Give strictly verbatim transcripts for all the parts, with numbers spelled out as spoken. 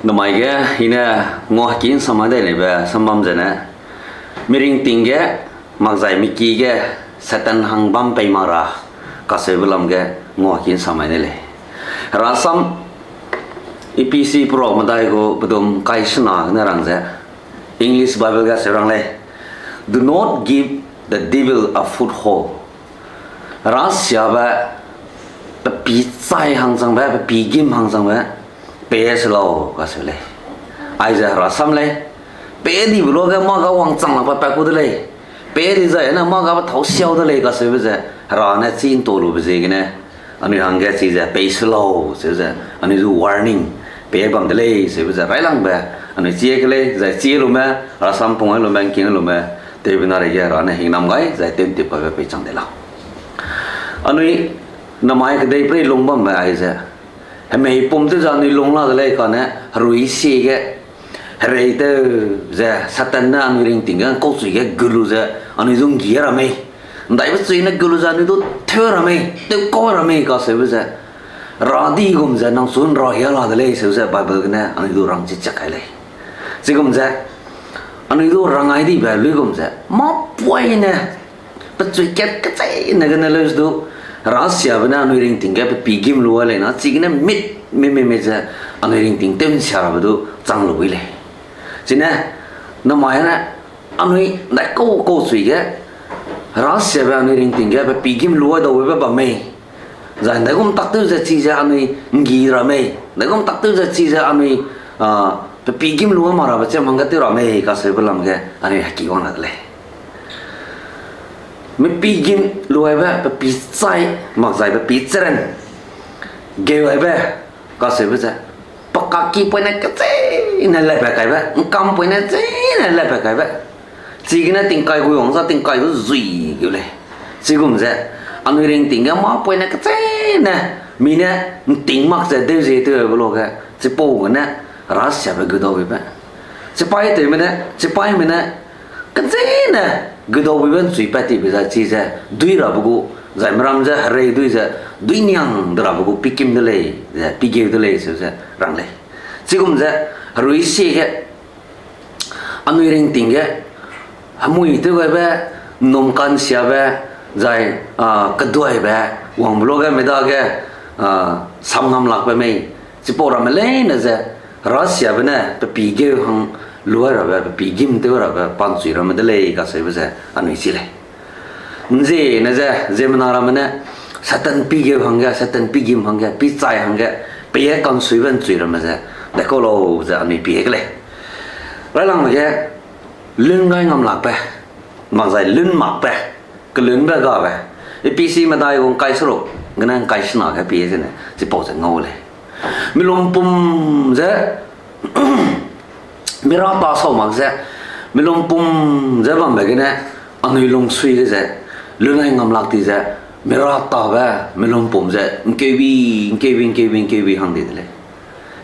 Namai ge, i ne nguaki ’nsamai dei neibe sambam zene, miringting ge, makzai miki ge, Satan hang bam pei mak ra, kaseube lam ge, nguaki ’nsamai ne lei. Herasam, Ephesi peruak medai gu pedum kai sena gene rang ze, English Bible ge seu rang lei, Do not give the devil a foothold. Herasiabe, pe pî chai hangchangbe, pe pî gîm hangchangbe, pei se lau, kaseu lei. Aize herasam lei, pei dibe luage mâ ga wangchang lakbe pat ku de lei. Pei dizai ne mâ gabe thâu siau de lei kaseube ze, Hera ne chî ’nta lube ziegene, anui hangge chize pei se lau, seu ze, anui zu warning, pei bam de lei, seube ze, railangbe, anui chie ke lei, zai chie lume, herasam pung ai lume, ’ngking lume, tewbe na reige Hera ne hingnam gai, zai tew'ntip kaibe pei chang de lau. Anui, namai kedeiperei lung bambe aize, hemei pum tew ze anui lung la de lei kane, herui sie ge, herei tew ze, Satan ne anui ringting ge, ’ngkauchui ge, gu lu ze, anui du ’nggi ra mei. ’Ndaibe chui ne gu lu ze anui du teu ra mei, tewkau ra mei kaseube ze, Hera di gum ze nang chu ’nra hia la de lei seu ze Bible gene anui du rang chi chak kai lei. Chigum ze, anui du rangai dibe luigum ze, mâ poine, pe chui kat kecheîne gene leu du, herasiabe ne anui ringting ge pe pî gîm lu ai lei na, chigene mit, mi, mi, mi ze, anui ringting tew ’nsia rabe du chang lu i lei. Chine, namai ne, anui ’ndaikau kau chui ge, herasiabe anui ringting ge pe pî gîm lu ai daube bam mei. Zai ’ndaigum tak tew ze chize anui ’nggi ra mei. ’Ndaigum tak tew ze chize anui, ah, pe pî gîm lu ai mak rabe cham hangge tew ra mei kaseube lam ge anui heki wang la de lei. Mi pî gîm lu aibe, pe pî chai, makzai pe pî cheren, geu aibe, kaseube ze, pe kaki poine kecheîne lepat kaibe, ’ngkam poine cheîne lepat kaibe. Chigene tingkai gu wang za tingkai du zui geu lei. Chigum ze, anui ringting ge mâ poine kecheîne, mi ne ’nting mak ze deu ze tewbe luage, chipau gene, herasiabe gu dau bibe. Chipaitewme ne, chipaime ne, kecheîne, gu dau bibe ’nchui pat tibe zai chize, dui rabe gu, zai meram ze herei dui ze, dui niang de rabe gu, pî kim de lei, ze, pî geu de lei, seu ze, rang lei. Chigum ze, herui sie ge, anui ringting ge, hemui tew gaibe, ’nnum ka'nsiabe, zai, ah, keduaibe, wangbe luage mi dage, ah, samngam lakbe mei, chipau ramme leine ze, herasiabe ne pe pî geu hang lu ai rabe, pe pî gîm tew rabe, pa ’nchui ramme de lei kaseube ze, anui chi lei. ’Nziene ze, ziemmena ramme ne, Satan pî geu hangge, Satan pî gîm hangge, pî chai hangge, pei e ka'nsuibe ’nchui ramme ze, ’ndaikau lau ze anui pie ke lei. Railangbe ge, lun gai ngam lakbe, makzai lun makbe, kelunbe gabe, Ephesi medai gu ’ngkai seruk, gene ’ngkai sena ge pie zene, chipau ze ngau lei. Mi lumpum ze, mi ra ta sau mak ze, mi lumpum ze bambe gene, anui lungsui ge ze, lunai ngam lak ti ze, mi ra tabe, mi lumpum ze, ’ngkeubi, ’ngkeubi, ’ngkeubi, ’ngkeubi hang di de lei.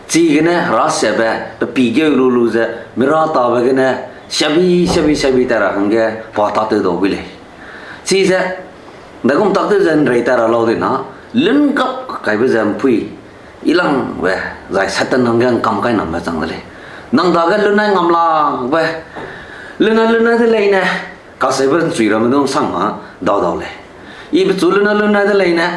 Chigene herasiabe, pe pî geu lu lu ze, mi ra tabe gene, siabi, siabi, siabi ta ra hangge, pa tâtew dau wi lei. Chize, ’ndaigum tak tew ze ’nrei ta ra lau di na, lun gap kaibe ze ’mpui, i langbe, zai Satan hangge ’ngkam kainambe chang de lei. Nang dage lunai ngam lakbe, lunai lunai de leine, kaseube ’nchui ramme du ’nsang ma, dau dau lei. I pechu lunai lunai de leine,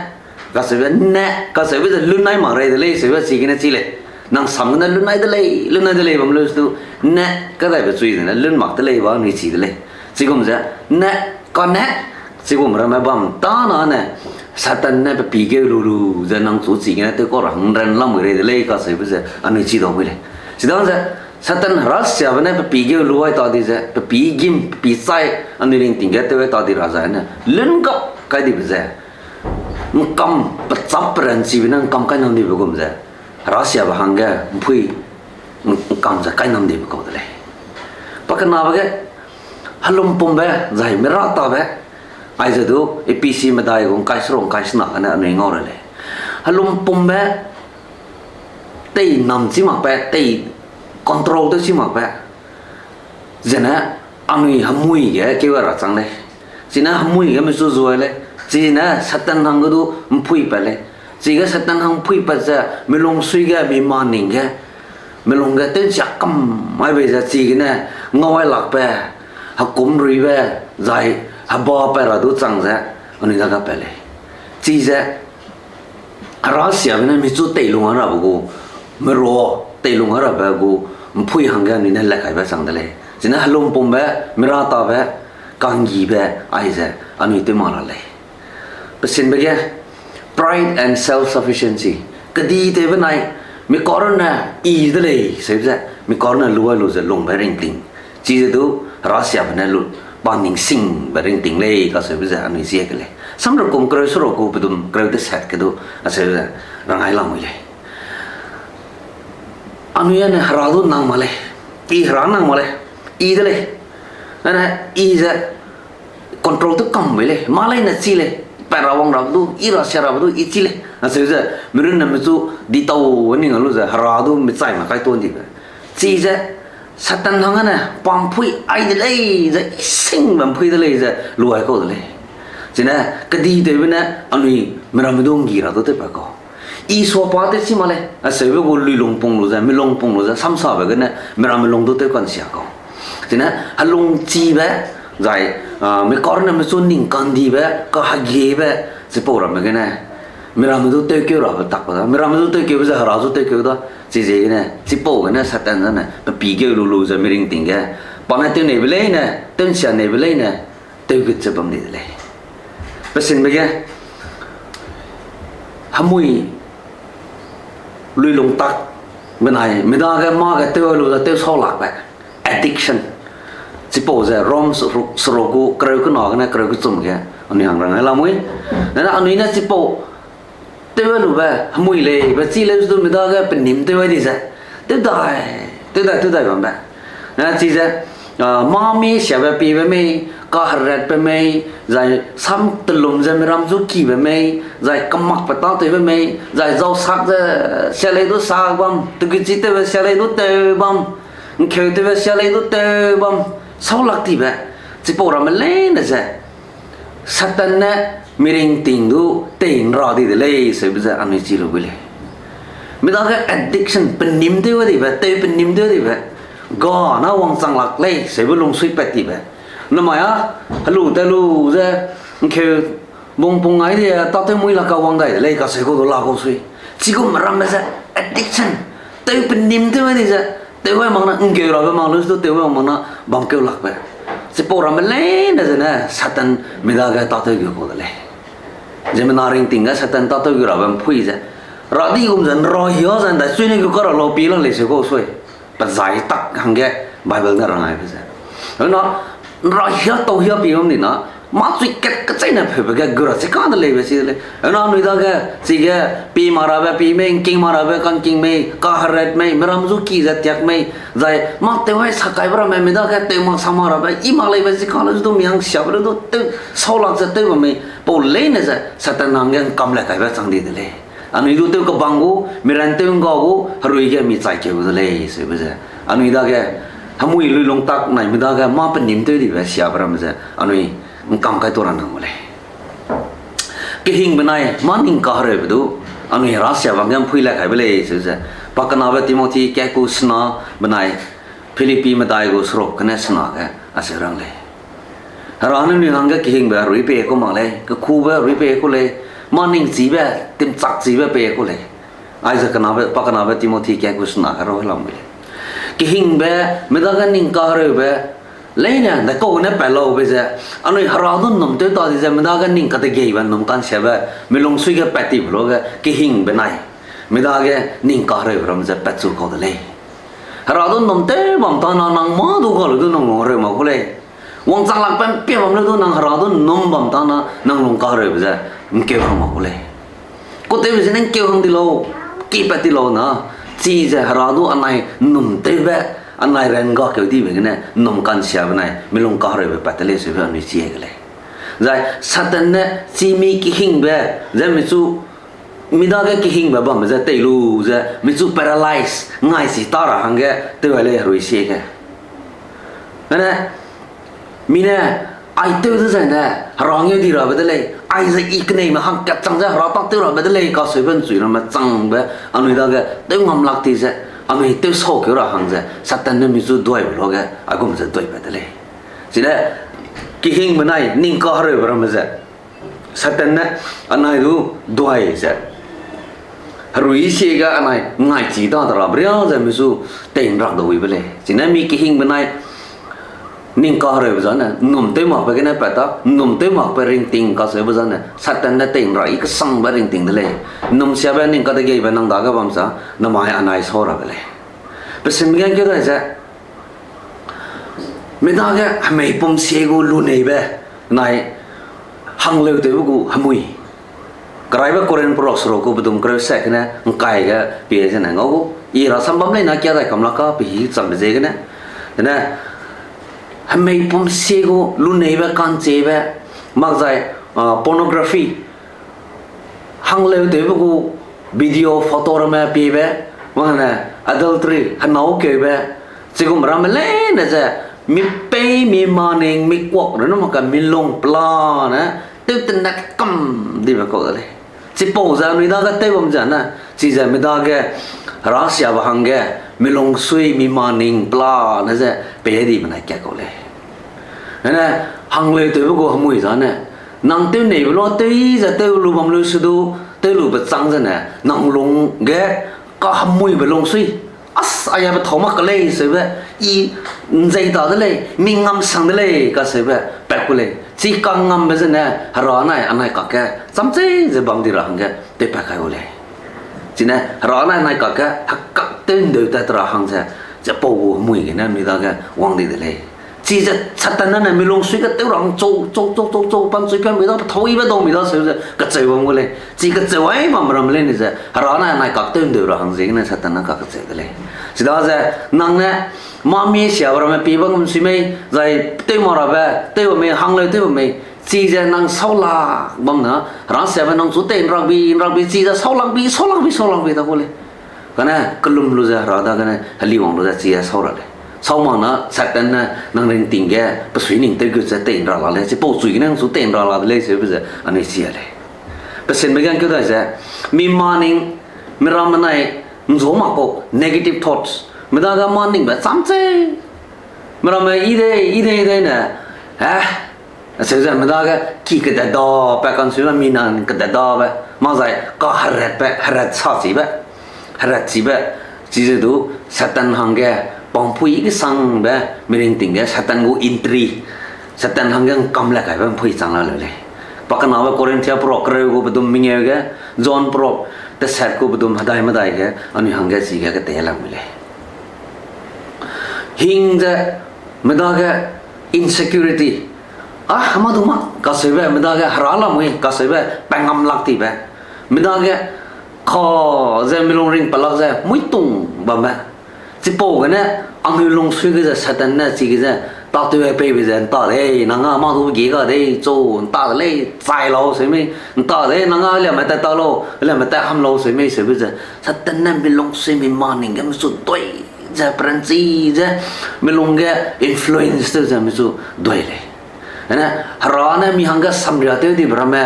kaseube ne, kaseube ze lunai mak rei de lei, seube chigene chi lei. Nang sam gene lunai de lei, lunai de lei bam leu du, ne, kadaibe chui zene lun mak de lei ba anui chi de lei. Chigum ze, ne, kane, chigum ramme bam tâne, Satan ne pe pî geu lu lu ze nang chu chigene tewkau ra hangran lamui rei de lei kaseube ze anui chi dau wi lei. Chidang ze, Satan herasiabe ne pe pî geu lu ai ta di ze, pe pî gîm, pe pî chai, anui ringting ge tew ai ta di ra zai ne, lun gap kai dibe ze, ’ngkam pechap peranchibe ne ’ngkam kainam dibe gum ze, herasiabe hangge ’mpui ’ngkam ze kainam dibe kau de lei. Pakenabe ge, helumpumbe, zai mi ra tabe, aize du, Ephesi medai gu ’ngkai seruk ’ngkai sena gene anui ngau ra lei. Helumpumbe, tei nam chi makbe, tei control tew chi makbe, zene anui hemui ge keu ra chang lei. Chine hemui ge michu zuai lei. Chine Satan hangge du ’mpui pat lei. Chige Satan hang ’mpui pat ze, mi lungsui ge, mi maning ge, melung ge tew nsia kam mai bei ze chigene ngau ai lakbe, hekum ruibe, zai heba pat ra du chang ze, anui dage pat lei. Chize, Hera siabe ne michu teilung a rabe gu, merua teilung a rabe gu, mpui hangge anui ne le kaibe chang de lei. Chine helungpumbe, mira tabe, kanggibe, aize, anui tew mak ra lei. Pesinbe ge, pride and self-sufficiency. Kedi tewbe nai, mi karune i de lei, seube ze, mi karune lu ai lu ze lungbe ringting. Chize du, Hera siabe ne lu, pa ningsingbe ringting lei, kaseube ze, anui zie ke lei. Samrekum kereu seruk gu pedum kereu teset ke du, aseu ze, rangai lamui lei. Anui ane Hera du nang mak lei. I Hera nang mak lei. I de lei. Ane i ze control tew kam bei lei. Mâ leine chi lei. Pat ra wang rabe du, i ra sia rabe du, i chi lei. Aseu ze, mirunne michu ditau ning a lu ze, Hera du michai me kai tuan dibe. Chize, Satan hangge ne, pa mpui ai de lei ze, i singbe mpui de lei ze, lu ai kau de lei. Chine, kedi tewbe ne, anui miramme du nggi ra du tewpat kau. I sua pa tew chi mak lei, aseube gu luilung pung lu ze, milung pung lu ze, samsabe gene, miramme lung du tew kansia kau. Chine, helungchibe, zai, ah, mi karune michu ning kandibe, kahegiebe, chipau ramme gene, miramme du tewkeu rabe tak da, miramme du tewkeube ze Hera zu tewkeu da, chiziegene, chipau gene Satan zane, pe pî keu lu lu ze miringting ge, pa ne tew neibe leine, tew nsia neibe leine, tewgut ze bam di de lei. Pesinbe ge, hemui, luilung tak, benai, mi dage mâ ge tew lu ze tew sau lakbe, addiction. Chipau ze Rom seruk gu kereu kena gene kereu kechum ge, anui hang rang ai lamui. Nane anui ne chipau, tew lube, hemui lei, be chi leu du mi dage pe nîm tew ai di ze. Tew dai, tew dai, tew dai bambe. Na chize, ah, mâ mi siabe piebe mei, kaheratbe mei, zai sam telum ze miram zu kibe mei, zai kemakbe tâtewbe mei, zai zau sak ze sia lei du sak bam, teguchi tewbe sia lei du tew bam, ngkeu tewbe sia lei du tew bam, sau lak tibe, chipau ramme leine ze, Satan ne miringting du tei nra di de lei, seube ze anui chi lu gu lei. Mi dage addiction, pe nîm tew dibe, tew pe nîm tew dibe, ga na wangchang lak lei, seube lungsui pat tibe. Namai a, helu te lu ze, ngkeu bungpung ai di, tâtew mui lak ka wang dai de lei, kaseu kau du la kau sui. Chigum ramme ze, addiction, tew pe nîm tew di ze, tew ai mak na, ngkeu rabe mak lu du tew ai mak na, bam keu lakbe. Chipau ramme leine zene, Satan mi dage tâtew gu kau de lei. Ziemmena ringting ge Satan tâtew gu rabe mpui ze. Ra di gum ze nra hia ze ndai chui ne gu ka ra lau pi la lei seu kau sui. Pe zai tak hangge Bible ne rang aibe ze. Hena, nra hia tau hia pi bam di na, mâ chui kat kecheîne pheube ge gu ra chi ka de leibe chi de lei. Hena, anui dage, chige, pi mak rabe pi mei, ngking mak rabe kangking mei, kaherat mei, miram zu ki ze tiak mei, zai mâ tew ai sa kaibe ramme mi dage tew mak sa mak rabe, i mak leibe chi ka le du mi hang siabe le du tew, sau lak ze tew bam mei, pau leine ze, Satan hangge ngkam le kaibe chang di de lei. Anui du tew kebang gu, miran tew ngga gu, herui ge mi chai keu gu de lei, seube ze. Anui dage, hemui luilung tak nai mi dage, mâ pe nîm tew dibe siabe ramme ze, anui ngkam kai tu ra nang gu lei. Kehingbe nai, mâ ning kahereube du, anui Hera siabe hangge mpui le kaibe lei, seu ze. Pakenabe Timothy kat ku sena benai, Philippi medai gu seruk kene sena ge, aseu rang lei. Hera ne anui hangge kehingbe herui pei ku mak lei, kekube herui pei ku lei, mâ ningchibe, timchakchibe pei ku lei. Aize kenabe, pakenabe Timothy kat ku sena ge rau lam gu lei. Kehingbe, mi dage ning kahereube, leine, ndaikau ne pat laube ze, anui Hera du nnum tew ta di ze, mi dage ning kategeibe, nnum kansiabe, mi lungsui ge pat tibe luage, kehingbe nai, mi dage ning kahereube ram ze patchu kau de lei. Hera du nnum tew bam ta na nang mâ du ga lu du nang lung hereu mak gu lei. Wangchang lak pe mpia bam le du nang Hera du nnum bam ta na nang lung kahereube ze, ngkeu hang mak gu lei. Kau tewbe ze nang keu hang di lau, ki pat di lau na, chize Hera du anai nnum tewbe, anai rangga keu dibe gene, nnum kansiabe nai, mi lung kahereube pat de lei seube anui chi ke lei. Zai Satan ne chi mi kehingbe, ze michu, mi dage kehingbe bambe ze tei lu ze, michu paralyze, ngai si ta ra hangge, tew ai lei herui sie ke. Ane, mi ne, ai tew dezaine, Hera ngeu di rabe de lei, aize i keneime hangkat chang ze Hera tak tew rabe de lei, kaseube nchui ramme changbe, anui dage, tew ngam lak ti ze, anui tewsau keu ra hang ze Satan ne michu duaibe luage aigum ze duaipat de lei. Chine kehingbe nai ning kahereube ramme ze Satan ne anai du duai ze herui siege anai ngaichi da de rabe ria ze michu tei'nrak dau ibe lei. Chine mi kehingbe nai ning kahereube zane ’nnum tew makbe gene pat ta, ’nnum tew makbe ringting kacheube zane Satan ne tei'nra i kesangbe ringting de lei. ’Nnum siabe ning kadegeibe nang dage bam sa, namai anai sau rabe lei. Pesinbe ge ’ngkeu dai ze, mi dage hemeipum sie gu luneibe nai hangleutewbe gu hemui. Keraibe Korinth perak seruk gu pedum kereu set gene ’ngkai ge pie zene ngau gu, i rasam bam leine kia dai kam lak ka pe hî chambe ziegene. Dene, hemeipum sie gu luneibe ka'nchibe, makzai, ah, pornography, hangleutewbe gu video, photo ramme piebe, wangene adultery, henâu keube, chigum ramme leine ze, mi pei, mi maning, mi kuak, runne mak ka mi lung pelane, tew tenet kam dibe kau de lei. Chipau ze anui dage tew bam zene, chize mi dage herasiabe hangge, mi lungsui, mi maning pelane ze, pei dibe nai kat kau lei. Ene, hangleutewbe gu hemui zane, nang tewneibe lua tew ze tew lu bam lu se du, tew lube châng zene, nang lung ge kahemuibe lungsui. As, aiabe thau mak ka lei seube, i ’nzei ta de lei, mi ngam sang de lei kaseube, pat ku lei. Chi kangambe zene, Hera nai anai kakge, chamchei ze bam di ra hangge, tewpat kai u lei. Chine, Hera nai anai kakge, hekak tew ’ndeu tat ra hang ze, chipau gu hemui gene mi dage wang di de lei. Chize Satan ne mi lungsui ge tew ra hang chau, chau, chau, chau, chau, pam chui pam mi da, pethâu ibe dau mi da, seu ze kacheu bam gu lei. Chi kacheu ai bam ramme leine ze, Hera nai anai kak tew ’ndeu ra hang ziegene Satan ne kak kacheu de lei. Chidaze, nang ne, mâ mi siabe ramme pie bam sui mei, zai tew ma rabe, tew bam mei, hangleu tew bam mei, chize nang saulak bam na, herasiabe nang chu tei ’nrakbi, ’nrakbi, chize saulakbi, saulakbi, saulakbi da gu lei. Kane kelum lu ze Hera dagene heliwang lu ze chi a sau ra lei. Sau mak na Satan ne nang ringting ge pe sui ning tewgut ze tei ’nra la lei, chipau chui gene nang chu tei ’nra la de lei seube ze anui chi a lei. Pesinbe ge ’ngkeu dai ze, mi maning, mi ramme nai ’nzu mak kau negative thoughts, mi dage maningbe chamchei, mi ramme i dei, i dei, i dei ne, eh, acheu ze mi dage ki kedat dabe, kansui na mi nan kedat dabe, makzai kaheratbe, herat sa chibe, herat chibe, chize du Satan hangge, pangpui kesangbe, mi ringting ge Satan gu entry, Satan hangge ’ngkam le kaibe ’mpui chang la leu lei. Pakenabe Korinthia perak kereu gu pedum mengeu ge, John perak tesat gu pedum hedai medai ge, anui hangge chige ketei lam lei. Hing ze, mi dage insecurity. Ah, mâ du mâ, kaseube, mi dage hera lamui, kaseube, pengam lak tibe. Mi dage, ka, ze mi lung ring pelak ze, muitung bambe. Chipau gene, anui lungsui ge ze, Satan ne, chige ze, tâtew peibe ze, ’nta dei, nang â mâ du ge ga dei, chu, ’nta de lei, chai lau, seu mei, ’nta dei, nang â liame tat ta lau, liame tat ham lau, seu mei, seube ze, Satan ne mi lungsui mi maning ge mi chu dui ze, peranchi ze, mi lung ge influence tew ze mi chu dui lei. Ene, hera ne mi hangge samria tew dibe ramme,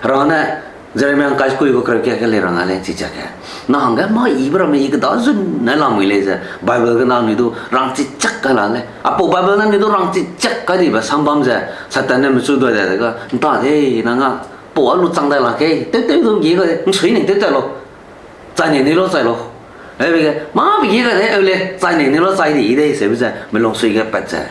hera ne Jeremia ’ngkai sekui gu kereu kat ge lei rang a lei, chichak ge. Nang hangge mâ yibe ramme i keda zun ne lamui lei ze, Bible gene anui du rangchi chak kai la lei. Apau Bible ne anui du rangchi chak kai dibe sam bam ze, Satan ne mi chu dui dai de ga, ’nta dei, nang â, pau â lu chang dai lak kei, tew tew du ge ga, ’nsui ning tew tat lau. Chai nei nei lau chai lau. Ebe ge, mâ pe ge ga de, eu lei, chai nei nei lau chai di dei, seube ze, mi lungsui ge pat ze.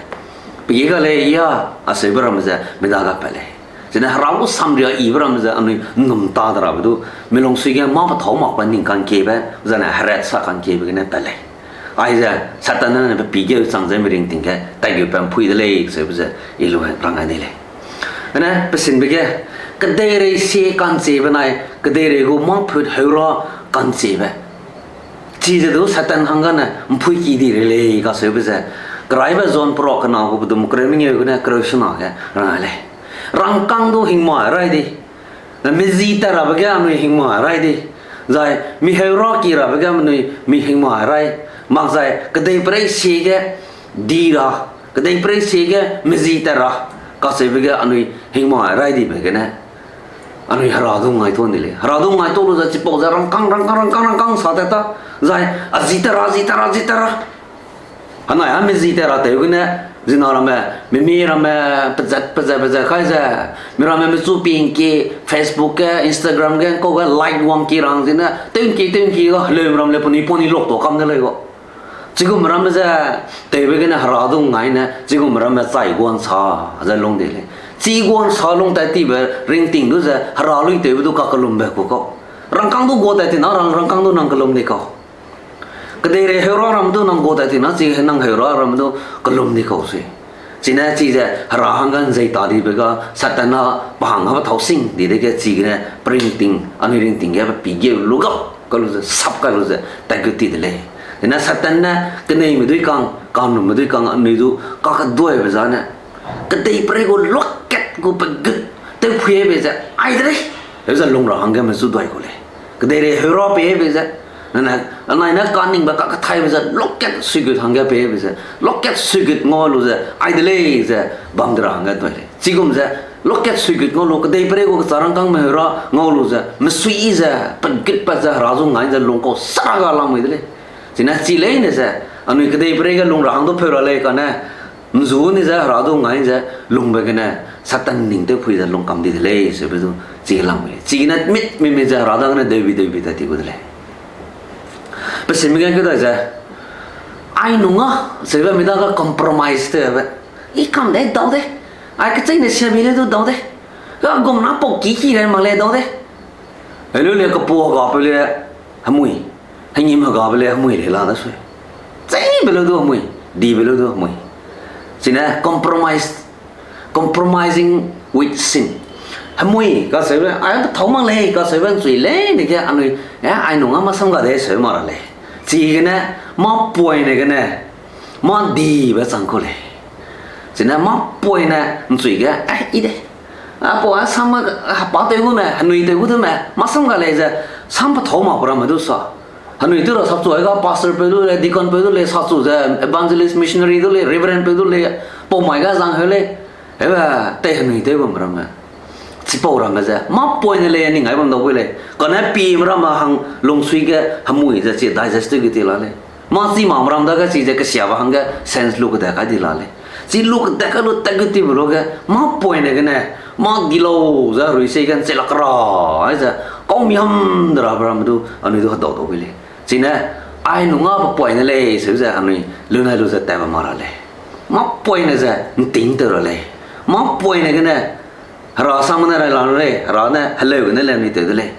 Pe ge ga lei, ya, aseube ramme ze, mi dage pat lei. Zene hera gu samria yibe ramme ze, anui ’nnum ta de rabe du, mi lungsui ge mâ pethâu makbe ning kangkiebe, zene herat sa kangkiebe gene pat lei. Aize, Satan ne pe pî geu chang ze mi ringting ge, taigeu pe ’mpui de lei, seube ze, i lu rang gai ni lei. Ene, pesinbe ge, kedeirei sie ka'nchibe nai, kedeirei gu mâ phut heura ka'nchibe. Chize du Satan hanggene ’mpui ki di rei lei kaseube ze, keraibe John perak kena gu pedum kereu mengeu gene kereu sena ge rang a lei. Rangkâng du hingma rai di. Mezi tat rabe ge anui hingma rai di. Zai, mi heura ki rabe ge anui mi hingma rai. Makzai, kedeiperei sie ge di ra, kedeiperei sie ge mezi tat ra, kaseube ge anui hingma rai dibe gene. Anui hera du ngaituâ ni lei. Hera du ngaituâ lu ze chipau ze rangkâng, rangkâng, rangkâng, rangkâng sa tat ta. Zai, a zi ta ra, zi ta ra, zi ta ra. Anai a mi zi ta ra tew gene, zina ramme, mimi ramme, pezat, pezat, pezat kai ze, mi ramme mechu pingki, Facebook ge, Instagram ge, kau ge like wangki rang zene, tewngki, tewngki ga, heleu ramme le puni, puni lok to kam de lei ga. Chigum ramme ze, tewbe gene hera du ngai ne, chigum ramme chai guan sa, ze lung di lei. Chi guan sa lung tai tibe ringting du ze, hera lui tewbe du kakellumbe ku kau. Rangkâng du gua tai tina, rang, rangkâng du nang kellum di kau. Kedeirei heura ram du nang gua tai tina, chi nang heura ram du kellum di kau sui. Chine chize hera hangge nzei ta dibe ga, Satan na pa hang ga pe thâu sing di dege chigene, pe ringting, anui ringting ge pe pi geu lu ga, ka lu ze, sap kai lu ze, tat gu ti de lei. Dene Satan ne, keneime dui kang, kanumme dui kang, anui du, kakeduaibe zane. Kedeiperei gu luakat gu pe gut, tewphuibe ze, ai de lei. Heu ze lung ra hangge mechu duai ku lei. Kedeirei heura peibe ze, nane, anai ne kaningbe kakethaibe ze, luakat suigut hangge peibe ze, luakat suigut ngau lu ze, ai de lei ze, bam de ra hangge duai lei. Chigum ze, luakat suigut ngau lu, kedeiperei gu kechârangkâng me heura ngau lu ze, mesui ze, pe gutpat ze, hera zu ngai ze, lung kau sara ga lamui de lei. Chine chi leine ze, anui kedeiperei ge lung ra hang du pheu ra lei kane, nzu ni ze hera du ngai ze, lungbe gene, Satan ning tewphui ze lung kam di de lei, seube du, chi lamui lei. Chigene mit mi mi ze hera dagene deubi deubi ta ti gu de lei. Pe sime ge keu dai ze, ai nung a, seube mi dage compromise tewbe. I kam de, dau de. Ai kecheîne siabi le du dau de. Ga gum na pau ki ki rai mak le dau de. Helu le kepua hegapeu le hemui. Hengim hegabe le hemui le la da sui. Cheibe le du hemui. Dibe le du hemui. Chine compromise, compromising with sin. Hemui kaseube, ai pe thâu mak lei kaseube nchui leine ge anui, eh, ai nung a masam ga de seu mak ra lei. Chigene, mâ poine gene, mâ dibe chang ku lei. Chine mâ poine nchui ge, eh, i de. Apau a sam, pa tew gu me, henui tew gu du me, masam ga lei ze, sam pe thâu mak pe ramme du sa. Henui tew ra sapchu ai ga pastor peu du lei, deacon peu du lei, sachu ze evangelist, missionary du lei, reverend peu du lei, pau mai ga zang heu lei. Heube, tei henui tew bam ramme. Chipau ramme ze, mâ poine lei ning ai bam dau gu lei. Kane pime ramme hang lungsui ge hemui ze chi digest tew ge ti la lei. Mâ chi mak ram dage chi ze kesiabe hangge sense lu kede kai di la lei. Chi lu kede kai lu tat gu tibe luge, mâ poine gene, mâ di lau ze herui sei ge nche lak ra, ai ze, kau mi ham de rabe ramme du, anui du hedau dau gu lei. Chine, ai nung a pe poine lei, seu ze anui, lunai lu ze tatbe mak ra lei. Mâ poine ze, nting tew ra lei. Mâ poine gene, hera sam ne rai la lei, hera ne heleu gene le anui tew de lei.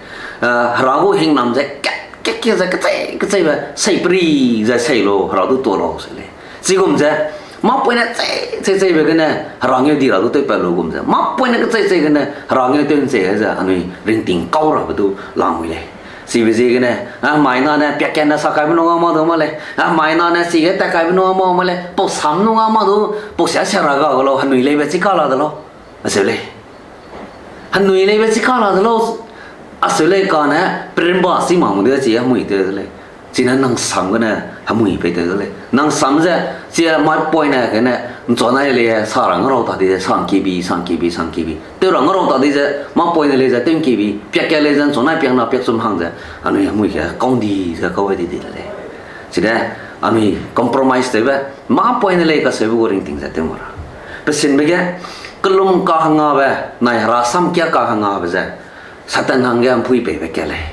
Ah, hera gu hingnam ze kat, kat, kat ze kechei, kecheibe, sei peri ze sei lu, hera du tuâ lau se lei. Chigum ze, mâ poine chei, chei, cheibe gene, hera ngeu di ra du tewpat lu gum ze. Mâ poine kechei, chei gene, hera ngeu tew nche ze, anui ringting kau rabe du lamui lei. Chibe ziegene, ah, mai na ne, piakane sa kaibe nung a mâ du mâ lei. Ah, mai na ne, chige tat kaibe nung a mâ mâ lei. Pau sam nung a mâ du, pau sia sia ra ga lau, henui leibe chi ka la de lau. Aseu lei. Henui leibe chi ka la de lau. Aseu lei kane, perimba si mak mu de chi hemui tew de lei. Chine nang sam gene hemui pei tew de lei. Nang sam ze, chi mâ poine gene, nchuanai lei, sa ra ngarau ta di ze, sang kibi, sang kibi, sang kibi. Tew ra ngarau ta di ze, mâ poine lei ze, tew kibi, piak ka lei ze, nchuanai piak na piak chum hang ze, anui hemui ge, kau di ze, kau di di de lei. Chine, anui compromise tewbe, mâ poine lei kaseube gu ringting ze tew mak ra. Pe sinbe ge, kelum kahengabe, nai hera sam kia kahengabe ze, Satan hangge mpui peibe kat lei.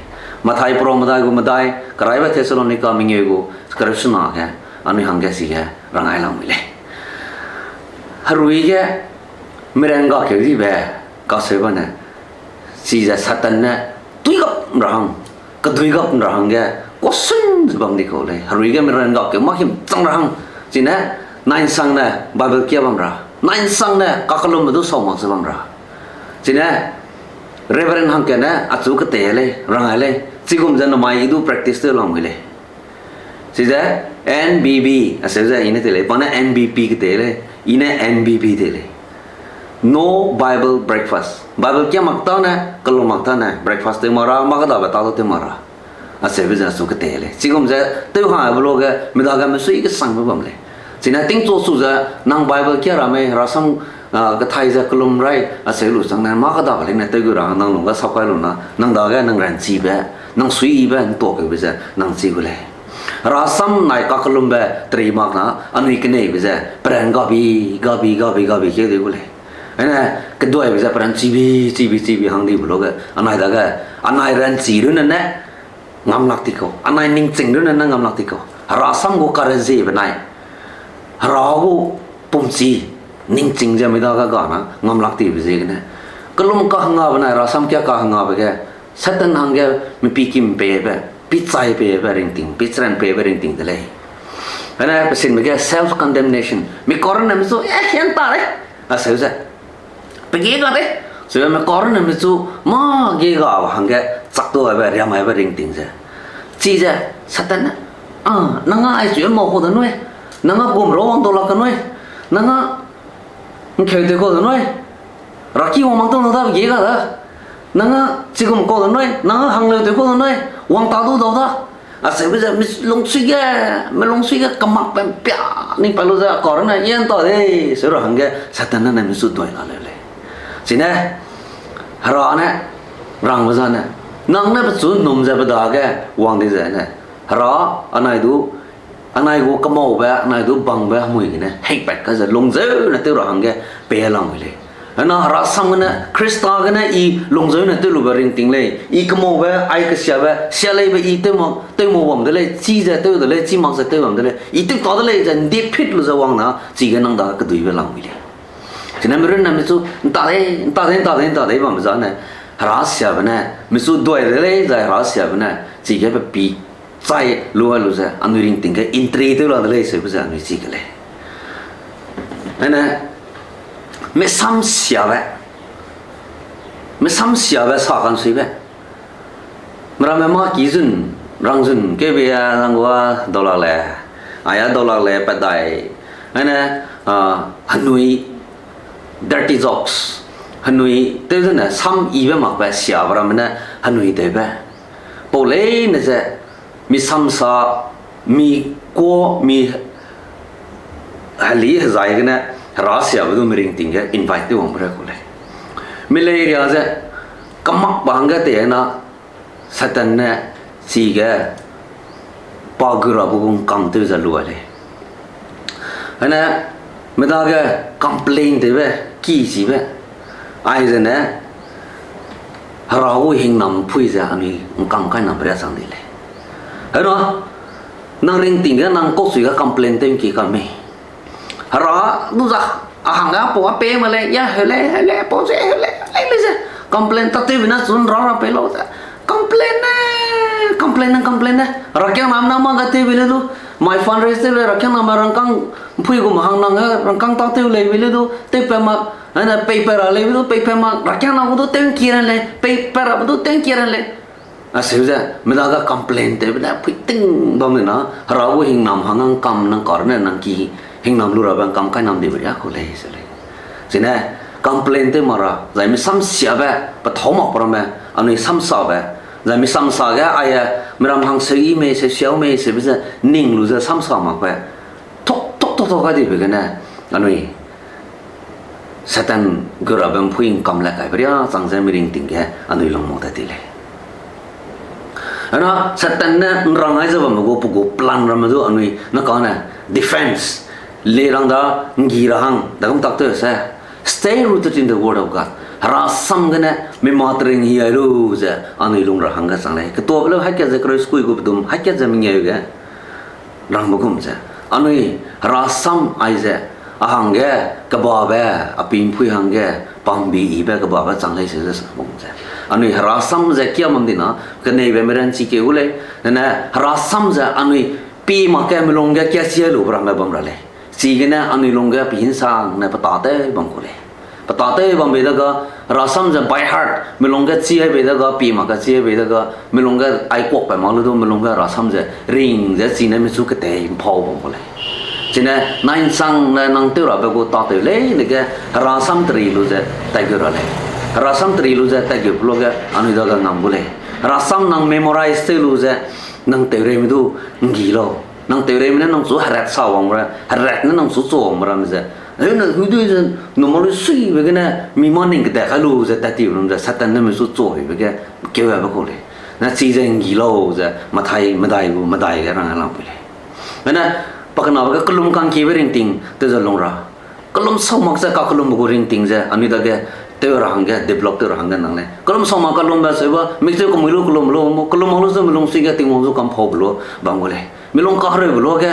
Mathai pera medai gu medai, keraibe Thessalonica mengeu gu, kereu sena ge, anui hangge chige, rangai lamui lei. Herui ge, miran ga keu dibe, kaseube ne, chize Satan ne, tuigap ra hang, keduigap ra hangge, question ze bam di kau lei. Herui ge miran ga keu mâ him chang ra hang, chine, nainsang ne, Bible kia bam ra. Nainsang ne, kakellumme du sau mak ze bam ra. Chine, Reverend hangkat ne, achu ketei lei, rangai lei. Chigum ze namai i du practice tew lamui lei. Chize, N B B, aseu ze i ne tei lei, pa ne N B P ketei lei, i ne N B B tei lei. No Bible breakfast. Bible kia mak tâne, kellum mak tâne, breakfast tew mak ra, mâ kedabe tâ du tew mak ra. Aseube ze achu ketei lei. Chigum ze, tew hangbe luge, mi dage mesui kesangbe bam lei. Chine tingchu chu ze, nang Bible kia ra mei, rasam, ah, kethai ze kellum rai, aseu lu chang ne, mâ kedabe leine tew gu ra, nang lung ga sap kai lu na, nang dage nang ranchibe, nang suibe, ntuakeube ze, nang chi gu lei. Herasam nai kakellumbe teri mak na, anui keneibe ze peran gabi, gabi, gabi, gabi keu di gu lei. Ane, keduaibe ze peran chibi, chibi, chibi hang dibe luge, anai dage, anai ranchi runne ne, ngam lak ti kau, anai ningching runne ne ngam lak ti kau. Herasam gu karezie benai, Hera gu pumchi, ningching ze mi dage ga na ngam lak tibe ziegene, kellum kahengabe nai herasam kia kahengabe ge, Satan hangge mepi kim peibe, pichai peibe ringting, pichran peibe ringting de lei. Ane pesinbe ge self condemnation. Mi kaurunne mechu, eh, hian ta lei. Aseu ze. Pe ge ga de. Sebe mi kaurunne mechu, mâ ge ga hangge, chak tu aibe, riam aibe ringting ze. Chize, Satan ne, a, nang â aichu mau kau de nui. Nang â gum ra wang dau lak ka nui. Nang â ngkeu tew kau de nui. Raki wang mak tau na da ge ga da. Nang â chigum kau de nui, nang â hangleu tew kau de nui, wang ta du dau da. Aseube ze mi lungsui ge, mi lungsui ge kemakbe mpia ning pa lu ze, kaurunne, yan ta de, seu ra hangge, Satan ne ne mi su duai la leu lei. Chine, Hera ne, rangbe zane, nang ne pechu num ze pe dage, wang di zene, Hera, anai du, anai gu kemaube, anai du bangbe hemui gene, heipat ka ze, lungzeu ne tew ra hangge, pei lamui lei. Hena herasam gene, Khrista gene i lungzeu ne tew lube ringting lei, i kemaube, ai kesiabe, sia leibe i tew mak, tew mau bam de lei, chi ze tew de lei, chi mak ze tew bam de lei, i tew ta de lei, ze ndie phit lu ze wang na, chige nang da keduibe lamui lei. Chine mi runne mi chu, nta dei, nta dei, nta dei, nta dei bambe zane, herasiabe ne, mi chu duai de lei, zai herasiabe ne, chige pe pi chai lu ai lu ze, anui ringting ge entry tew la de lei, seube ze anui chi ke lei. Ane, mesam siabe, mesam siabe sa kansuibe. Meramme mâ ki zun, rang zun, keube a rang gua daulak le, aia daulak le, pat dai. Ane, a, henui, dirty jokes. Henui, tew zene, sam ibe makbe siabe ramme ne, henui tewbe. Pau leine ze, mi samsa, mi kuâ, mi heli hezai gene, herasiabe du mi ringting ge invite tew wangbe ra ku lei. Mi lei ria ze, kemakbe hangge tei na, Satan ne, chige, pa gu rabe gu ngkam tew ze lu ai lei. Ane, mi dage complain tewbe, ki chibe, ai zene, Hera gu hingnam pui ze anui ngkam kainambe ria chang di lei. Hena, nang ringting ge nang kausui ge complain tew ngki ka mei. Hera du za, a hangge pau a pei ma lei, ya heu lei, heu lei, pau ze heu lei, heu lei, lei ze. Complain tatewbe ne chun ra ra pei lau ze. Complain ne, complain ne, complain ne. Rakiangnam na mâ ga tewbe le du. Mai fundraise tew le, rakiangnam rangkâng mpui gu ma hang nang, rangkâng ta tew leibe le du. Tewpat mak, ane peipat ra leibe du, peipat mak, rakiangnam gu du tew ngki ran lei, peipat rabe du tew ngki ran lei. Aseu ze, mi dage complain tewbe ne pui ting bam le na, Hera gu hingnam hang ngkam nang kar ne nang ki hingnam lu rabe ngkam kainam dibe ria ku lei se lei. Chine, complain tew mak ra, zai mi samsiabe, pethâu mak pe ramme, anui samsabe, zai mi samsa ge aie, miram hangseu yi mei, seu siau mei, seube ze, ning lu ze samsa makbe, tuk, tuk, tuk, tuk, kai dibe gene, anui, Satan gu rabe mpui ngkam le kaibe ria chang ze mi ringting ge anui lungmau tat ti lei. Ana Satan ne nrang ai ze bamme gu pe gu plan ramme du anui na kane defense le rang da nggi ra hang da gum tak tew se stay rooted in the word of God. Hera sam gene mi ma tering hi ai lu ze anui lung ra hangge chang lei. Ketuabe leu haikat ze kereu skui gu pedum haikat ze mengeu ge rangbe gum ze, anui Hera sam aize, a hangge kebabe, a pi mpui hangge pambi yibe kebabe chang lei se ze sa gum ze, anui Hera sam ze kia bam di na, keneibe meranchi keu gu lei, nene Hera sam ze anui pi mak ke melung ge kia chia lu ramme bam ra lei. Chigene anui lung ge pe hinsang ne pe tatew bam ku lei. Pe tatew bam bei dega, Hera sam ze by heart, melung ge chi ai bei dega, pi mak ge chi ai bei dega, melung ge ai kuak pai mak lu du, melung ge Hera sam ze ring ze chine michu ketei mpau bam ku lei. Chine nainsang ne nang tew rabe gu tatew lei, nege Hera sam teri lu ze taigeu ra lei. Hera sam teri lu ze taigeu pe lu ge anui dage ngam gu lei. Hera sam nang memorize tew lu ze nang tewreime du nggi lau. Nang tewreime ne nang chu herat sa wang ra, herat ne nang chu chu wang ra me ze. Heu ne hui dui ze, numai lu suibe gene, mi ma ning kede kai lu ze tat ti lu ze, Satan ne mi chu chu hibe ge, keu aibe ku lei. Na chize nggi lau ze, Mathai medai gu medai ge rang lang pui lei. Ane, pakenabe ge kellum kangkiebe ringting tew ze lung ra. Kellum sau mak ze kakellumbe gu ringting ze, anui dage tew ra hangge, develop tew ra hangge nang lei. Kellum sau mak kellumbe seuba, mikcheu kemui lu kellum lu, kellum mak lu ze milung sui ge Tingwang zu kamphaube lu bam gu lei. Milung kahereube lu ge,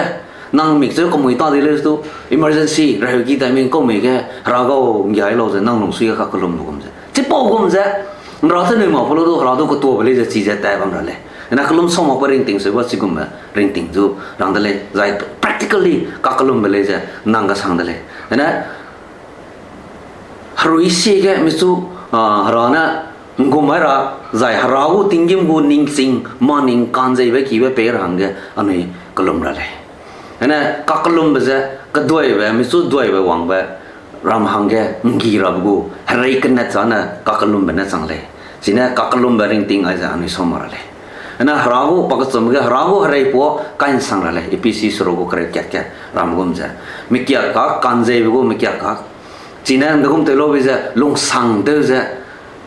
nang mikcheu kemui ta di lei stu, emergency, reheuki timing kau mei ge, Hera gau nggiai lau ze, nang lungsui ge kakellumbe gum ze. Chipau gum ze, nra te nui mak pe lu du, Hera du ketuabe lei ze chize tat bam ra lei. Ane kellum sau makbe ringting seuba chigumbe ringting zu rang de lei, zai practically kakellumbe lei ze nang kasang de lei. Ane herui sie ge michu, ah, Hera ne nggum mai ra, zai Hera gu tinggîm gu ningching, maning kanzeibe kibe pei ra hangge anui kellum ra lei. Ane kakellumbe ze, keduaibe, michu duaibe wangbe ram hangge nggi rabe gu, herei kenet zane kakellumbe ne chang lei. Chine kakellumbe ringting aize anui sau mak ra lei. Ane Hera gu, pakechum ge Hera gu hereipuâ kai'nsang ra lei, Ephesi seruk gu kereu kat ge ram gum ze. Mikiak kak, kanzeibe gu mikiak kak. Chine ndegum tew laube ze, lungsang tew ze,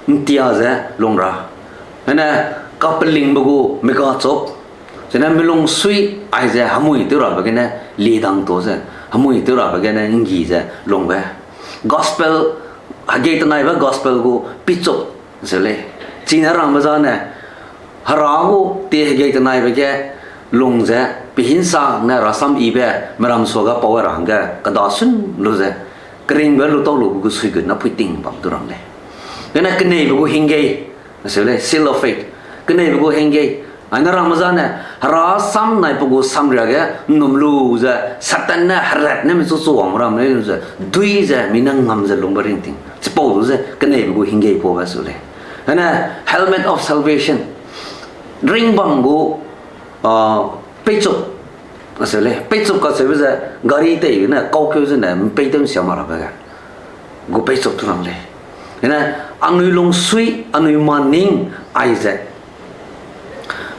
ntia ze, lung ra. Ane kapelingbe gu mega chop. Chine milung sui aize hemui tew rabe gene, liedang tuâ ze, hemui tew rabe gene nggi ze lungbe. Gospel, hegei tenaibe gospel gu pichup ze lei. Chine rangbe zane, Hera gu tie hegei tenaibe ge lung ze, pehinsa ne rasam yibe, meram suage pau ra hangge, keda sun lu ze, keringbe lu tau lube gu suigut na phuiting bam du rang lei. Gene keneibe gu hinggei, ze lei, seal of faith. Keneibe gu hinggei, aine rangbe zane, Hera sam nai pe gu samria ge nnum lu ze, Satan ne herat ne michu chu wang ram lei lu ze, dui ze, mi ne ngam ze lungbe ringting. Chipau du ze, keneibe gu hinggei puâbe su lei. Ane, helmet of salvation. Ringbam gu, ah, peichup. Ze lei, peichup kacheube ze, gari tei ne, kaukeu zene, mpei tew nsia mak rabe ge. Gu peichup tu rang lei. Ane, anui lungsui, anui maning, aize.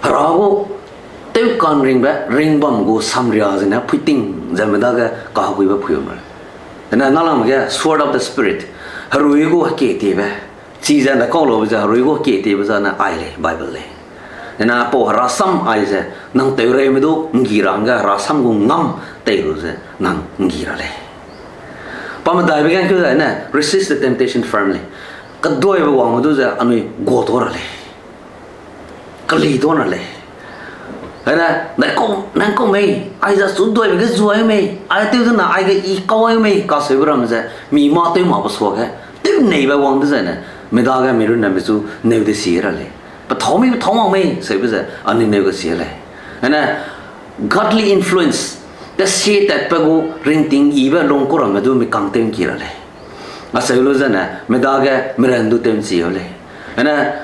Hera gu, tewka'nringbe, ringbam gu samria zene, phuiting, ze medage, kaheguibe phui bam lei. Ane, nalangme ge, sword of the Spirit, herui gu hekietiebe. Chize ne kau laube ze, herui gu hekietiebe zane, ai lei, Bible lei. Ane, pau Hera sam aize, nang tewreime du, nggi ra hangge, Hera sam gu ngam, tei lu ze, nang nggi ra lei. Pa medaibe ge keu zai ne, resist the temptation firmly. Keduaibe wangme du ze, anui guâ tuâ ra lei. Keli tuâ ra lei. Ane, nai kau, nang kau mei, aize chu duaibe ge zuai mei, ai tew zene aige i kau ai mei, kaseube ram ze, mi mâ tew makbe suage, tew neibe wang de zene, midage mi runne michu neu de si ra lei. Pethâu mi pethâu wang mei, seube ze, anui neu ge si lei. Ane, godly influence, tesie tatbe gu ringting yibe lungkuramme du mi kang tew ngki ra lei. Aseu lu zene, midage miran du tew nchi lei. Ane,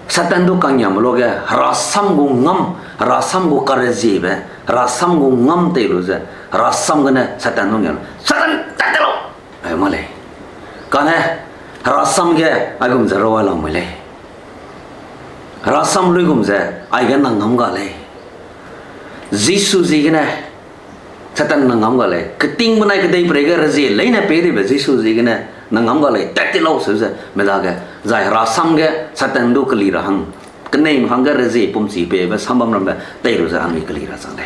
Satan du kangiame luage, Hera sam gu ngam, Hera sam gu kareziebe, Hera sam gu ngam tei lu ze, Hera sam gene Satan du ngiam. Satan, tat te lau! Ai ma lei. Kane, Hera sam ge, aigum ze rau ai lau mui lei. Hera sam luigum ze, aige nang ngam ga lei. Jisu ziegene, Satan nang ngam ga lei. Keting benai kedeiperei ge rezie leine pei dibe Jisu ziegene, nang ngam ga lei, tat ti lau seu ze, midage. Zai Hera sam ge, Satan du keli ra hang. Keneime hangge rezie pumchi pebe sambam rambe, tei lu ze anui keli ra chang lei.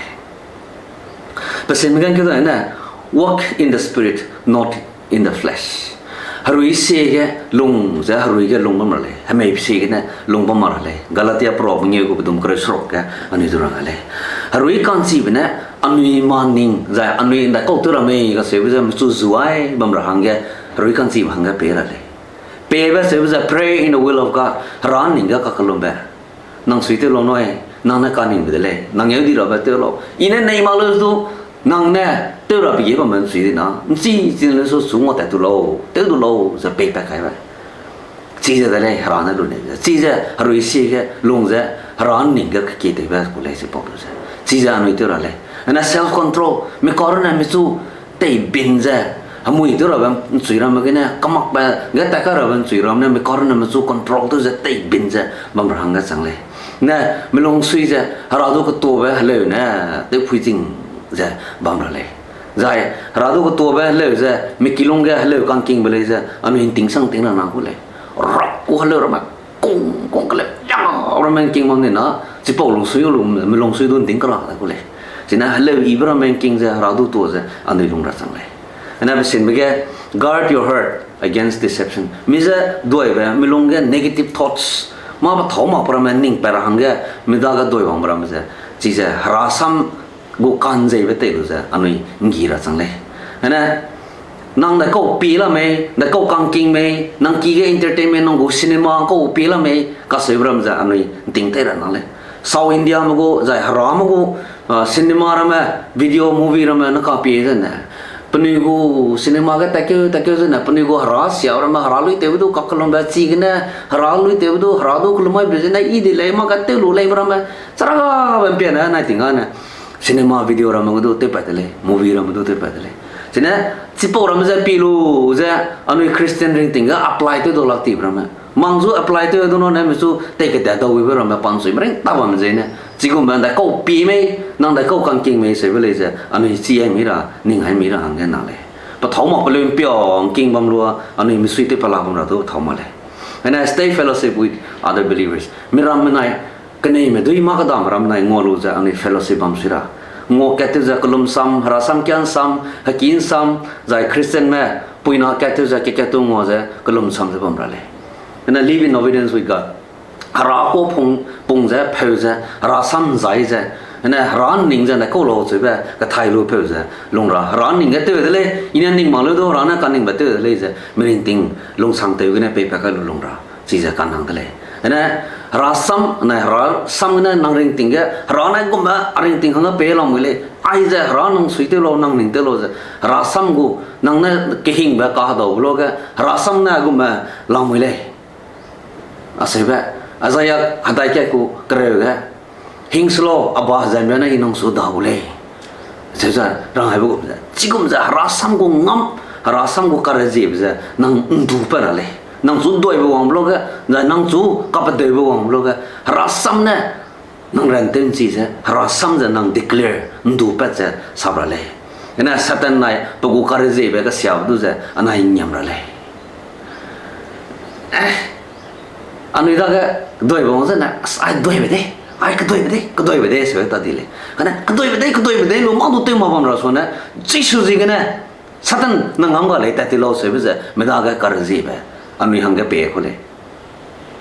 Pesinme ge keu dane, walk in the Spirit, not in the flesh. Herui sie ge lung ze herui ge lung bam ra lei. Hemei sie gene lung bam ra lei. Galatia pro mengeu gu pedum kereu seruk ge anui du rang lei. Herui ka'nchibe ne anui maning zai anui ndai kau tew ra mei kaseube ze mechu zuai bam ra hangge herui ka'nchibe hangge pei ra lei. Pebe seube ze pray in the will of God. Hera ning ge kakellumbe. Nang sui tew lau nui, nang ne kaningbe de lei, nang ngeu di rabe tew lau. I ne nei mak leu du, nang ne tew rabe ge bambe nsui di na, nchi chi ne leu su su ngua tat tu lau, tew du lau, ze peipat kaibe. Chize de lei, Hera ne lu nei ze. Chize herui sie ge lung ze, Hera ning ge kekie teibe ku lei ze pau lu ze. Chize anui tew ra lei. Ane self control, mi karune michu, teibin ze, hemui tew rabe nchui ramme gene, kamakbe ge tat kai rabe nchui ramme ne, mi karune michu control tew ze teibin ze bam ra hangge chang lei. Ne, mi lungsui ze, Hera du ketuabe heleu ne, tewphui ching ze bam ra lei. Zai, Hera du ketuabe heleu ze, mi kilung ge heleu kangkingbe lei ze, anui ntingsang ting ra na gu lei. Rak ku heleu ramme, kung, kung keleu, ya, ramme ngking bam ni na, chipau lungsui lu, mi lungsui du nding kela da ku lei. Chine heleu ibe ramme ngking ze Hera du tuâ ze anui lung ra chang lei. Ane pesinbe ge, guard your heart against deception. Mi ze duibe, mi lung ge negative thoughts, mâ pethâu mak pe ramme ning pat ra hangge, mi dage dui wangbe ramme ze, chize Hera sam gu ka'nzeibe tei lu ze anui nggi ra chang lei. Ane, nang daikau pie la mei, daikau kangking mei, nang ki ge entertainment nang gu cinema kau pie la mei, kaseube ram ze anui nting tei ra nang lei. South Indiame gu, zai Herame gu, cinema ramme, video, movie ramme ne kapie zene, penui gu cinema ge tatkeu tatkeu zene, penui gu Hera sia ramme, Hera luitewbe du kakellumbe chigene, Hera luitewbe du, Hera du kellum maibe zene, i di lei, mâ katew lu leibe ramme, charabe mpiane nai ting gane, cinema video ramme gu du tewpat de lei, movie ramme du tewpat de lei. Chine, chipau ramme ze pie lu ze, anui Christian ringting ge apply tew dau lak tibe ramme, mang zu apply tew du nane mi chu tei kedat dau wibe ramme pa ’nsui meringta bam zene, chigumbe daikau pie mei, nang daikau kangking mei seube lei ze anui chi ai mi ra, ning ai mi ra hangge na lei. Pethâu mak peleu ’mpiang king bam lua, anui misui tew pela bam ra du pethâu mak lei. Ane stay fellowship with other believers. Miramme nai, keneime dui mâ kedame ram nai ngua lu ze anui fellowship bam sui ra. Ngua kat tew ze kellum sam, Hera sam kia ’nsam, heki ’nsam, zai Christianme, puina kat tew ze ke kat tew ngua ze kellum sam ze bam ra lei. Ane live in obedience with God. Hera kau pung, pung ze, pheu ze, Hera sam zai ze, ane Hera ning ze ne kau lau cheube, kathai lu pheu ze, lung ra, Hera ning ge tew de lei, i ne ning mak leu du, Hera ne kaningbe tew de lei ze, miringting lungsangtew gene peipat kai lu lung ra, chize kanang de lei. Ane, Hera sam, ane Hera sam gene nang ringting ge, Hera ne gumme a ringting hangge pei lamui lei, aize Hera nang sui tew lau, nang ning tew lau ze, Hera sam gu, nang ne kehingbe kahedaube luage, Hera sam ne gumme lamui lei. Aseube, Isaiah hedai kat ku kereu ge, hing se lau, a ba hezaibe ne i nang su da gu lei. Acheu ze, rang aibe gum ze, chigum ze, Hera sam gu ngam, Hera sam gu kareziebe ze, nang ’ndupat ra lei. Nang chu duibe wangbe luage, zai nang chu kapedeube wangbe luage, Hera sam ne, nang ran tew ’nchi ze, Hera sam ze nang declare, ’ndupat ze, sap ra lei. Ane Satan nai, pe gu kareziebe kesiabe du ze, anai ngiam ra lei. Eh, anui dage, keduibe wang zene, ai duibe de, ai keduibe de, keduibe de, seube ta di lei. Kane, keduibe de, keduibe de, lu mâ du tew ma bam ra sune, Jisu ziegene, Satan nang ngam ga lei tat ti lau seube ze, mi dage kareziebe, anui hangge pei ku lei.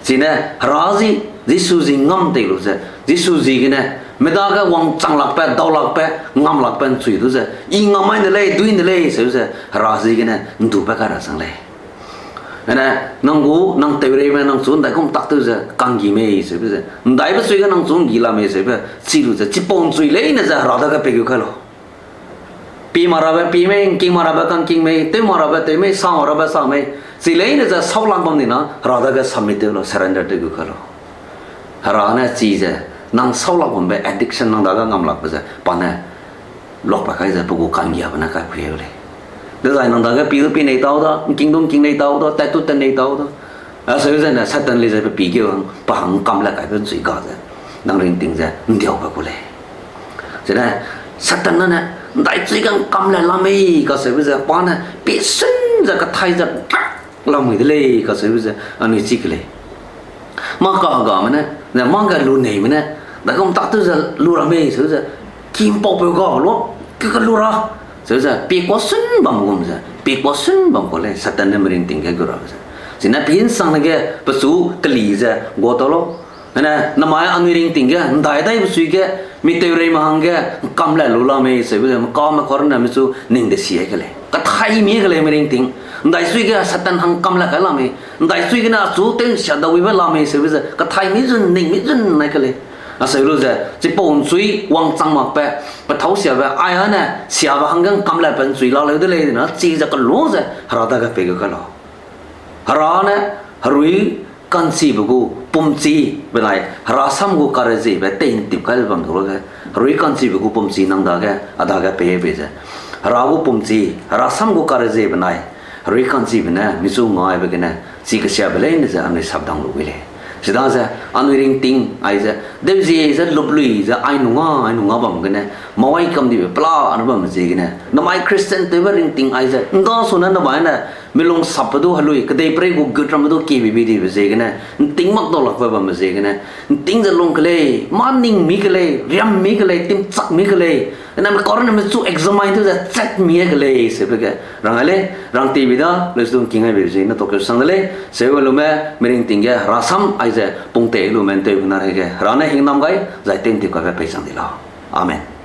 Chine, Hera zi, Jisu zi ngam tei lu ze, Jisu ziegene, mi dage wangchang lakbe, dau lakbe, ngam lakbe ’nchui du ze, i ngam mai ne lei, dui ne lei, seube ze, Hera ziegene, ’ndupat kai ra chang lei. Ane, nang gu, nang tewreime, nang chu, ’ndaigum tak tew ze, kanggi mei, seube ze, ’ndaibe chui ge nang chu, ’nggi la mei, seube, chi lu ze, chipau ’nchui leine ze, Hera dage pei gu kai lau. Pie mak rabe pie mei, ’ngking mak rabe kangking mei, tew mak rabe tew mei, sa mak rabe sa mei, chi leine ze, saulak bam di na, Hera dage submit tew lau, surrender tew gu kai lau. Hera ne chi ze, nang saulak bambe addiction nang dage ngam lakbe ze, pa ne, luakpat kai ze pe gu ka'nggiabe ne kaikhui lei. Dezai nang dage pie du pie nei tau da, ’ngking du ’ngking nei tau da, tat du tat nei tau da. Aseu zene Satan lei ze pe pie keu hang, pa hang ’ngkam le kaibe ’nchui ga ze, nang ringting ze ’ndiaube ku lei. Zene, Satan ne, ’ndaichui ge ’ngkam le la mei kaseube ze, pa ne, pie sun ze, kathai ze, lamui de lei kaseube ze, anui chi ke lei. Mâ kagame ne, ne mâ ge lu neime ne, ’ndaigum tak tew ze lu ra mei seu ze, ki ’mpaupeu ga lu, ke ke lu ra, seu ze, pie kua sun bam gum ze, pie kua sun bam kua lei, Satan ne miringting ge gu rabe ze. Chine pie ’nsangne ge, pechu keli ze, gua tau lau. Ane, namai anui ringting ge, ’ndai daibe chui ge, mi tewreime hangge, ’ngkam le lu la mei seube ze, mekame kua rune mi chu ning de si ai ke lei. Kathai mi ke lei miringting. ’Ndaichui ge Satan hang ’ngkam le kai la mei. ’Ndaichui gene achu tew ’nsia dawibe la mei seube ze, kathai mi zun, ning mi zun nai ke lei. Aseu lu ze, chipau ’nchui wangchang makbe, pethâu siabe, ai ane, siabe hangge ’ngkam le pe ’nchui la leu de lei dina, chi ze kelu ze, Hera dage pei gu kai lau. Hera ne, herui ka'nchibe gu pumchi benai, Hera sam gu kareziebe tei ’ntip kai bam du ge, herui ka'nchibe gu pumchi nang dage, a dage pei bei ze. Hera gu pumchi, Hera sam gu kareziebe benai, herui ka'nchibe ne, michu ngaibe gene, chi kesiabe leine ze anui sapdang lu wi lei. Chidaze, anui ringting aize, deuzie ze lup lui ze ai nungga, ai nungga bam gene, mawai kam dibe pela ne bam ziegene, namai Christian tewbe ringting aize, ’nda sune namai ne, milung sapbe du helui, kedeiperei gu gut ramme du kiebe bi dibe ziegene, ’nting mak dau lakbe bambe ziegene, ’nting ze lung kelei, mâ ning mi kelei, riam mi kelei, timchak mi kelei, ena mi kar ne mi chu examine tew ze chat mi kelei, sebe ge, rang ai lei, rang tibi da, leu du ’ngking ai be ziegene tokeu sang de lei, sebe lume, mi ringting ge, herasam aize, pungtei lume ’ntew gena rei ge, hera ne hingnam gai, zai tew ’nti kabe pei chang di lau. Amen.